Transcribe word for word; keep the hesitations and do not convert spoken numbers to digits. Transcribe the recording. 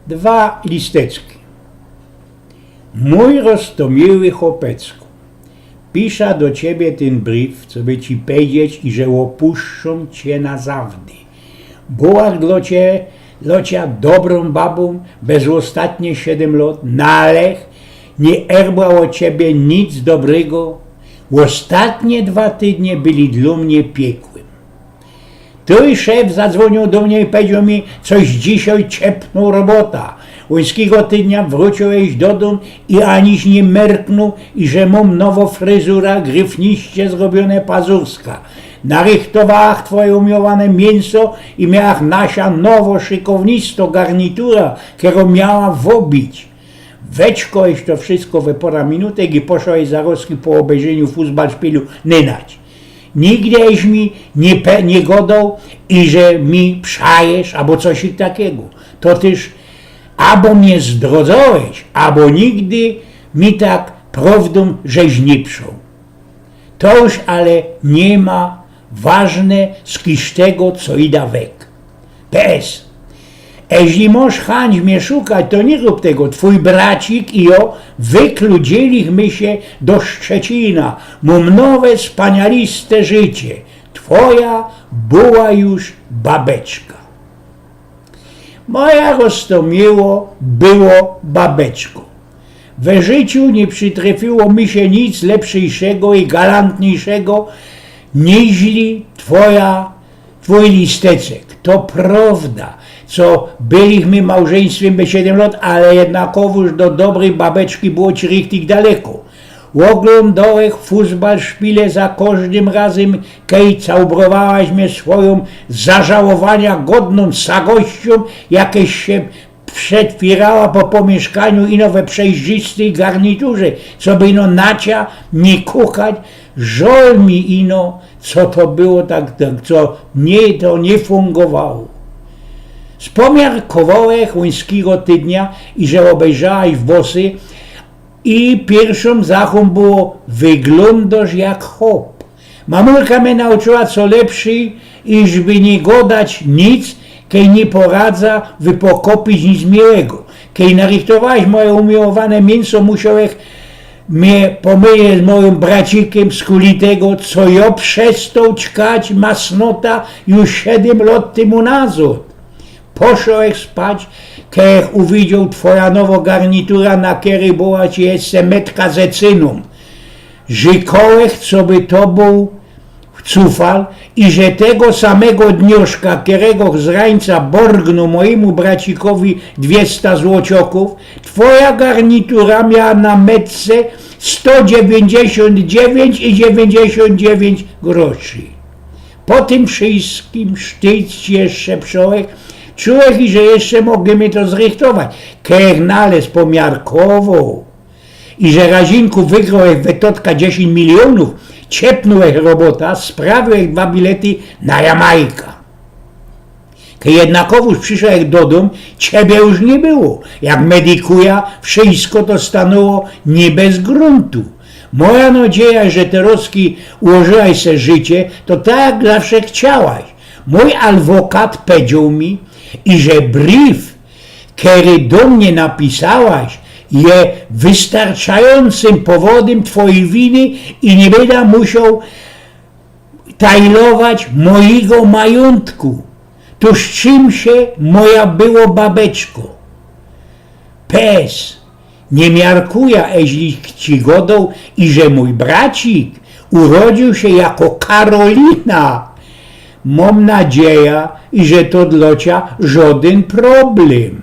Dwa listeczki. Mōj roztōmiły chopecku, pisza do ciebie tyn brif, coby ci powiedzieć, iże ôpuszczōm cie na zawdy. Byłach dlo cie, dlo cia dobrōm babōm bez ôstatnie siedym lot, nalech niy erbła ô ciebie nic dobrego. Ôstatnie dwa tydnie byli dlo mie piekłym. Tōż szef zadzwōniōł do mie i powiedzioł mi, coś dzisiej ciepnōł robota. Ôńskigo tydnia wrōciyłech do dōm i aniś niy merknōł, iże mōm nowo fryzura, gryfniście zrobiōne pazurska. Narychtowałach twoje umiowane miyńso i miałach nasia nowo szykownisto garnitura, kerŏ miała wôbić. Weczkołech to wszysko we pora minutek i poszołech zarozki po ôbejrzyniu fusbalszpilu nynać. Nigdy żeś mi niy pe-, niy godoł, iże mi przajesz abo coś takigo. To tyż abo mie zdrodzołeś, abo nigdy mi tak prowdōm żeś niy przoł. To już ale niy ma ważne z kisz tego, co ida wek. P S. Eźli mosz chãć mie szukać, to niy rōb tego. Twōj bracik i jŏ wykludziylichmy sie do Szczecina. Mōm nowe, spanialiste życie. Twoja była już babeczka. Moja roztōmiło było babeczko. We życiu niy przitryfiło mi sie nic lepszyjszego i galantniyjszego niźli twoja, twōj listeczek. To prowda, co bylichmy małżyństwym bez siedym lot, ale jednakowōż do dobryj babeczki było ci richtig daleko. Ôglōndołech fusbalszpile za kożdym razym, kej całowałaś mie swojōm zażałowania godnōm sagościōm, jakeś sie przetwierała po pōmiyszkaniu ino we przejrzystyj garniturze, coby ino na cia niy kukać. Żol mi ino, co to było tak, tak, co niy, to niy fungowało. Spomiarkowołech ôńskigo tydnia, iże ôbejrzałaś włosy i piyrszōm zachōm było: wyglōndosz jak chop. Mamulka mie nauczyła, co lepszyj, iżby niy godać nic, kej niy poradza wypokopić nic miłego. Kej narychtowałaś moje umiowane miyńso, musiołech mie pōmylić z mojim bracikiym, skuli tego, co jŏ przestoł ćkać masnota już siedym lot tymu nazŏd. Poszołech spać, kej uwidzioł twoja nowo garnitura, na kerej była ci jeszcze metka ze cynōm. Rzyknōłech, coby to bōł cufal, iże tego samego dnioszka, kerego zrańca borgnōł mojimu bracikowi dwiesta złociŏkōw, twoja garnitura miała na metce sto dziewiyńćdziesiōnt dziewiyńć i dziewiyńćdziesiōnt dziewiyńć groszy. Po tym wszyjskim sztyjc jeszcze przołech, czułech, iże jeszcze moglichmy to zrychtować. Kej nalez pomiarkowoł, iże razinku wygrołech we Totka dziesiyńć milionōw, ciepnōłech robota, sprawiłech dwa bilety na Jamajka. Kej jednakowōż przyszołech do dōm, ciebie już niy było. Jak medikuja, wszyjsko to stanōło niy bez grōntu. Moja nadzieja, że ty, Roski, ułożyłaś se życie, to tak jak zawsze chciałaś. Mōj alwokat powiedzioł mi, iże brif, kery do mie napisałaś, je wystarczajōncym powodym twojij winy i niy byda musioł tajlować mojigo majōntku. Tōż trzim sie, moja było babeczko. P S. Niy miarkuja, eźli ci godoł, iże mōj bracik urodziōł sie jako Karolina. Mōm nadzieja, iże to dlo cia żŏdyn problym.